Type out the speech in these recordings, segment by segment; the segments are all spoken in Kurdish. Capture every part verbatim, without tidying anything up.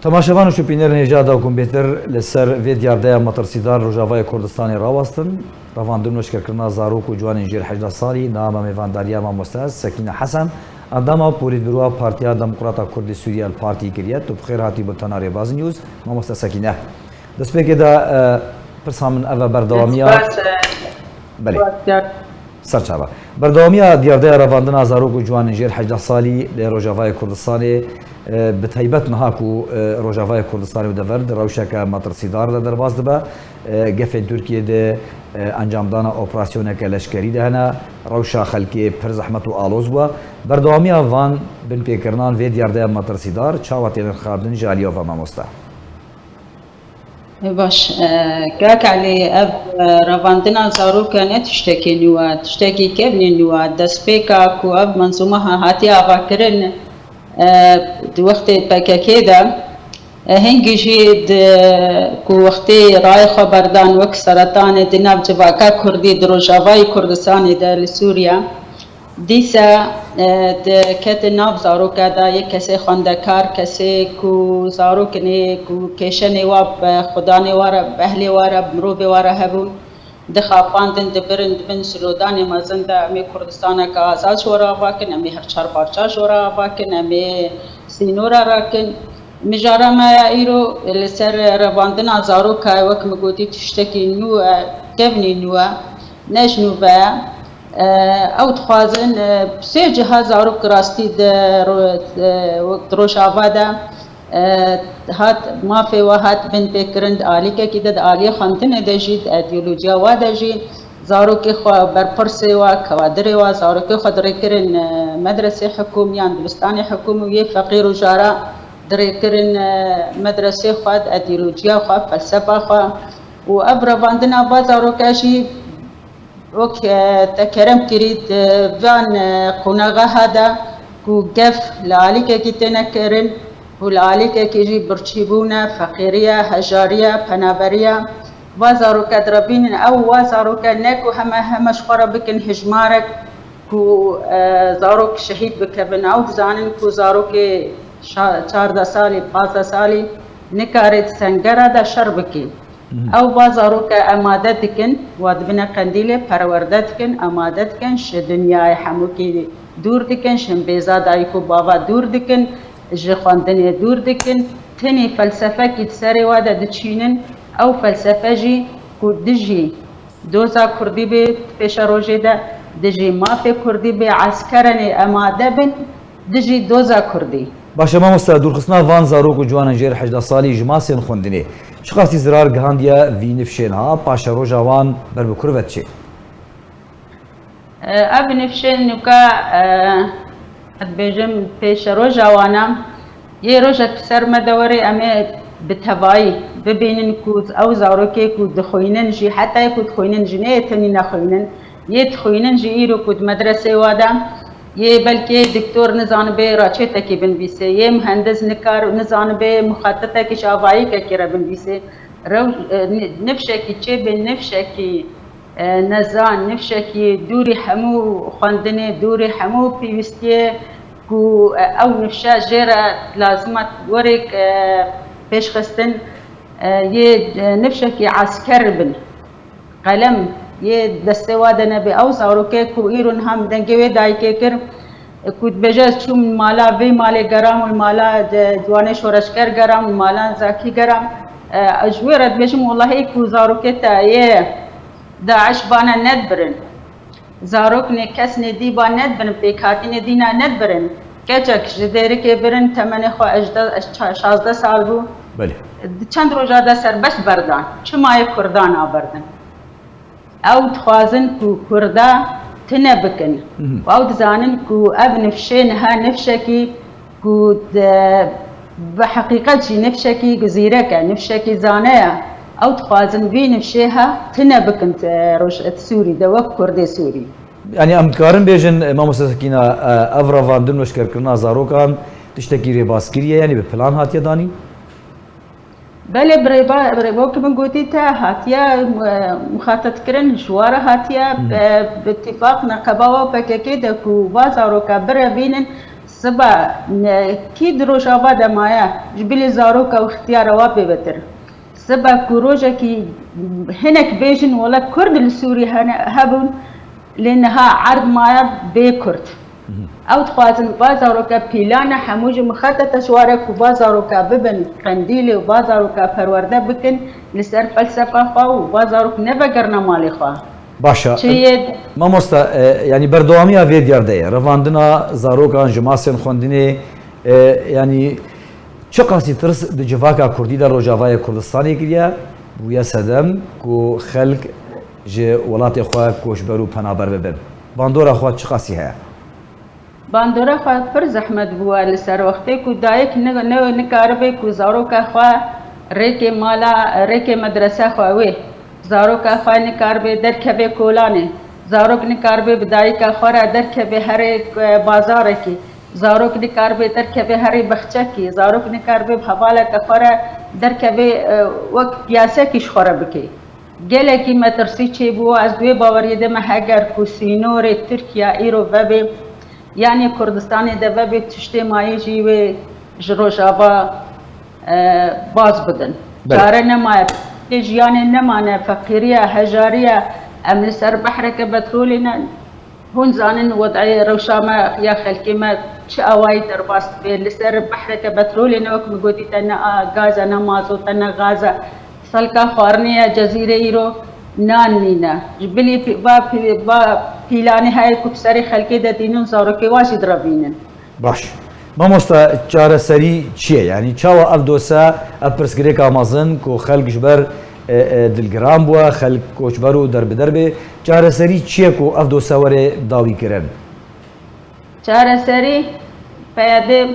Temaşevan û şopînerên hêja da ku bêtir li ser vê diyardeya metirsîdar Rojavayê Kurdistanê rawestin, revandin û eşkerkirina zarok û ciwanên jêr hejdeh salî, niha me mêvandariya mamoste Sekîne Hesen, endama polîtbîroya Partiya Demokrata Kurd li Sûriye, el Partî kiriye. Tu bi xêr hatî bultena Rêbaz News, mamoste Sekîne. Destpêkê de, e, pirsa min ev e, berdewamiya. Spas, e, Belê. Spas, Ser çava. Berdewamiya diyardeya revandina zarok û ciwanên jêr hejdeh salî li Rojavayê Kurdistanê, e, bi taybet niha ku, e, Rojavayê Kurdistanê û dever di rewşeke metirsîdar de derbas dibe, e, gefên Tirkiyê de, e, encamdana operasyoneke leşkerî de hene, rewşa xelkê pir zehmet û aloz bû. Berdewamiya van binpêkirinan vê diyardeya metirsîdar çawa tê nirxandin ji aliyê we ve mamoste? Baş, e, kak Elî, ev, e, revandina zarokan ne tiştekî nû e, tiştekî kevnî nû e. Destpêka ku ev menzûme ha-, hatiye avakirin, e, di wextê P K K de, e, hingî jî di, ku wextê rayê xwe berdan wek seretanê di nav civaka Kurdî di Rojavayê Kurdistanê de li Sûriye, Dîsa, e, dikete nav zaroka de yê kesê xwendekar, kesê ku zarokinê ku kêşenê wa bi xudanê wa re, bi ehlê wa re, bi mirovê wa re hebûn, dixapandin, dibirin, dibin zilodanê mezin de, em ê Kurdistaneke azad ji we re ava kin, em ê her çar parça ji we re ava kin, em ê sînora rakin. Mijara me ya îro li ser revandina zaroka, wek min gotî, tiştekî nû e, kevnî nû e, ne ji nû ve ye. E, ew dixwazin, e, sê ciha zarok rastî di ro-, e, di Rojava de, e, hat, mafê we hat binpêkirin di alîkekî de, di aliyê xwendinê de jî, di îdeolojiya we de jî zarokê xwe, berpirsê we, kewadirê we, zarokê xwe dirêkirin, e, medresê hikûm yan dibistanê hikûm û yê feqîr û jara dirêkirin, e, medresê xwe, di îdeolojiya xwe, felsefa xwe û ev revandina va zaroka jî Wek, e, te kerem kirî, di van, e, qonaxa de ku gef li alîkekî têne kirin û li alîkekî jî birçîbûn e, feqîrî ye, hejarî ye, penaberî ye. Va zaroke direvînin, ew va zaroke ne ku heme, heme ji xwe re bikin hijmarek ku, e, zarok şehîd bikevin. Ew dizanin ku zarokê şa-, çardeh salî, pazdeh salî nikare di sengera de şer bike. Ew va zaroke amade dikin, wa dibine qendîlê perwerde dikin, amade dikin, ji dinyayê hemûkî dûr dikin, ji himbêza dayik û bava dûr dikin, ji xwendinê dûr dikin. Tenê felsefekî di serê wa de diçînin, ew felsefe jî ku dijî doza kurdî bê di pêşerojê de, dijî mafê kurdî bê, eskerenê amade bin, Dijî doza kurdî. Baş e mamoste, dûrxistina van zarok û ciwanên jêr hejdeh salî ji masên xwendinê çiqasî zirar gihandiye vî nifşên ha paşeroja wan ber bi kur ve diçê? E, ev nifşên nûka, e, ez dibêjim pêşeroja wan e. Yê rojek bi ser me de were, em ê bi tevayî bibînin ku ew zarokê ku dixwînin jî, heta yê ku dixwînin jî, neyê tenî nexwînin, yê dixwînin jî îro ku di medresê wa de, yê belkê doktor nizanibe raçetekî binivîse, yê muhendis nikar nizanibe muxatetekî ji avayîkekî re binivîse. Rew-, e, ni-, nifşekî çêbe, nifşekî e, nezan, nifşekî dûrî hemû xwendinê, dûrî hemû pêwîstiyê ku, e, ew nifşe jê re lazim e werê, e, pêşxistin, e, yê, e, nifşekî esker bin. Qelem yê destê wa de nebe. Ew zarokê ku îro niha min dengê wê dayikê kir, ku dibêje, ez çûm mala vê malê geram û mala de, ciwanê şoreşger geram û mala zakî geram. E, ez ji wê re dibêjim, welahî ku zarokê te yê DAIŞ bane nedbirin. Zarok nê kes nê dî ba nedbirin, pêkhatî nê dîna nedbirin. Keçek ji dêrikê birin, temenê xwe ejdeh, ça-, şazdeh sal bû. Belê. Di çend roja de serbest berdan. Çima yê Kurdan aberdin? Ew dixwazin ku Kurda tune bikin. Mhm. Û ew dizanin ku ev nifşê niha nifşekî ku de, bi heqîqet jî nifşekî zîrek e, nifşekî zane ye. Ew dixwazin vî nifşê ha tune bikin, e, roj-, Sûrî de wek Kurdê Sûrî. Yanî em dikarin bêjin, e, Mamoste Sekîna, e, ev revandin û eşkerkirina zarokan tiştekî rêbaskirî ye, yanî bi plan hatiye danîn? Belê, bi rêba-, bi rêba wekî min gotî te hatiye, e, muxatetkirin, ji wa re hatiye, Mhm. e, bi îtîfaq neqeba wa P K K de ku va zaroka birevînin, Siba ne, kî di Rojava de maye, ji bilî zaroka û ixtiyara wa pê betir. Siba ku rojekî hinek bêjin wele Kurd li Sûrî hene, hebûn, lê niha erd maye bê Kurd. Ew dixwazin va zaroka pîlane hemû ji mixetete ji ware ku va zaroka bibin qendîlê û va zaroka perwerde bikin li ser felsefa xwe û va zarok nevegerine malê xwe. Baş e. Çi yê Mamosta, e, yanî berdewamiya vê diyar de ye. Revandina zarokan ji masên xwendinê, e, yanî çiqasî tirs di civaka kurdî de Rojavayê Kurdistanê kiriye, bûye sedem ku xelk ji welatê xwe koçber û penaber bibin. Bandora xwe çiqasî heye? Bandora xwe pir zehmet bûye li ser wextê ku dayik ne, ne, nikaribe ku zaroka xwe rêkê mala, rêkê medrese xwe wê. Zaroka xwe nikaribe derkeve kolanê. Zarok nikaribe bi dayika xwe re derkeve herê, e, bazarekî. Zarok nikaribe derkeve herê bexçekî. Zarok nikaribe bi hevaleke xwe re derkeve, e, wek piyasekî ji xwe re bike. Gelekî metirsî çêbû, ez di wê baweriyê de me, heger ku sînorê Tirkiye îro vebe, yanî Kurdistanê de vebe, tiştê mayî jî wê ji Rojava, e, baz bidin. Belê. Çare nemaye, jiyanê nemane, feqîriye, hejariye, em li ser behreke petrolê ne. Hûn zanin wed'ê rewşa me ya xelkê me çi awayî derbas dibe. Li ser behreke petrolê ne wek min gotî te ne a gaz e, ne mazot e, ne gaz e. Selka xwarinê ya Cezîrê îro nan nîne. Ji bilî pî-, va pî-, va pîlanê heye ku bi serê xelkê de tînin zarokê wa jî direvînin. Baş. Mamosta, çareserî çi ye? Yanî çawa ev dose, ev pirsgirêka mezin ku xelk ji ber, e, e, dilgiran bûye, xelk koçber û derbider bê, çareserî çi ye ku ev dose were dawî kirin? Çareserî P Y D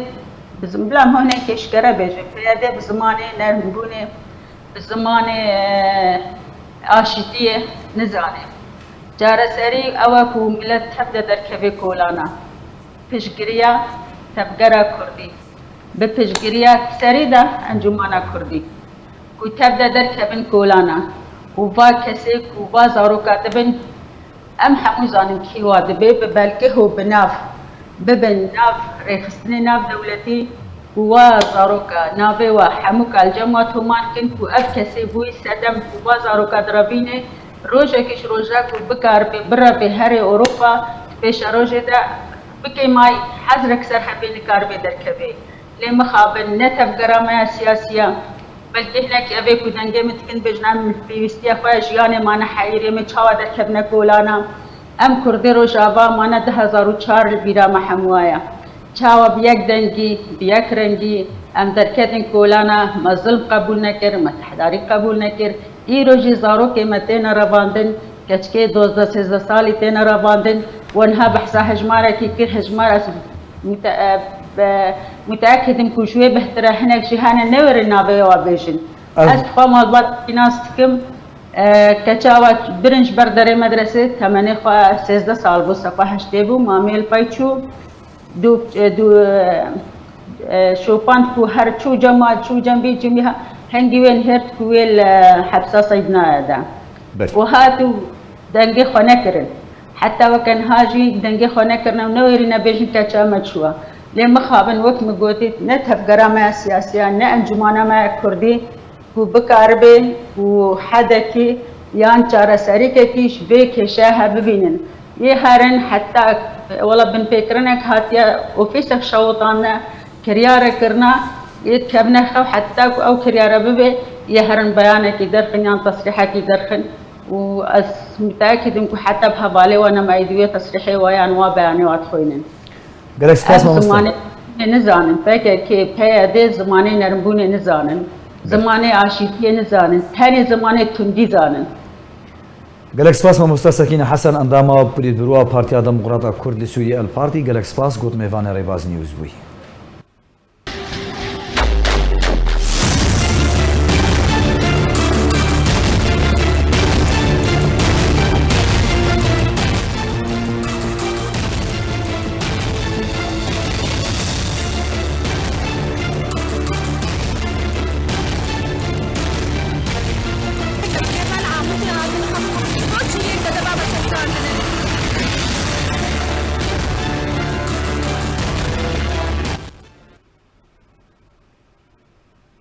bi zim-, bila hûn ê kêşkere bêjin. P Y D bi zimanê nermbûnê, bi zimanê, e, aşîtiyê nizane. Çareserî ew e ku milet tev de derkeve kolana. Piştgiriya tevgera kurdî. Bi piştgiriya serî de Encûmena Kurdî. Ku tev de derkevin kolana. Û va kesê ku va zaroka dibin, em hemû zanin kî wa dibe, bi belgeh û bi nav bibin nav rêxistinê nav dewletî û wa zaroka navê wa hemû ka li cem wa tomar kin ku ev kesê bûyî sedem ku va zaroka direvîne, rojekî ji roja ku bikaribe bireve herê Ewropa, di pêşerojê de bike may hezrek ser hebê nikaribe derkeve. Lê mixabin, ne tevgera me ya siyasî ye. Belkî hinekî ev ê ku dengê min dikin bêjin, em pêwîstiya xwe ya jiyanê mane heyîrê, me çawa derkevine kolana. Em Kurdê Rojava mane du hezar û çar li bîra me hemû ye. Çawa bi yek dengî, bi yek rengî em derketin kolana, me zilm qebûl nekir, me tehdarî qebûl nekir. Îro jî zarokê me têne revandin, keçikê dozdeh sêzdeh salî têne revandin. We niha behsa hejmarekî kir, hejmar ez mute-, e, be-, muteekid im ku ji wê bêhtir e, hinek jî hene newêrin navê wa bêjin. Ez dixwam malbat nas dikim, e, keça wa birin ji ber derê medresê, temenê xwe sêzdeh sal bû, sefa heştê bû, mamê li pey çû. Du, e, du, e, e, şopand ku her çû cema, çû cem vî cimî ha-, hengî wê nihêrt ku wê li hepsa Seydnaya de. Belê. Û hat û dengê xwe nekirin. Heta weke niha jî dengê xwe nekirine û newêrîne bêjin keça me çû ye. Lê mixabin wek min gotî, ne tevgera me ya siyasî ye, ne encûmana me ya kurdî, ku bikaribe û hedekî yan çareserîkekî ji vê kêşeya hev bibînin. Yê herin heta, wela binpêkirinek hatiye, ofîsek şewitandine, kiryarek kirine, yê dikevine xew heta ku ew kiryare bibe, yê herin beyanekî derxin yan tesrîhekî derxin û ez muteekid im ku heta bi hevalê we nema êdî wê tesrîhê we yan wa beyanê we dixwînin. Gelek spas mamoste. Em zimanê nizanin. P K K, P Y D zimanê nermbûnê nizanin. Belê. Zimanê aşîtiyê nizanin. Tenê zimanê tundî zanin. Gelek spas mamoste Sekîne Hesen, endama polîtbûroa Partiya Demokrata Kurd li Sûriyê, El Partî. Gelek spas, got mêvanê Rêbaz News bûyî.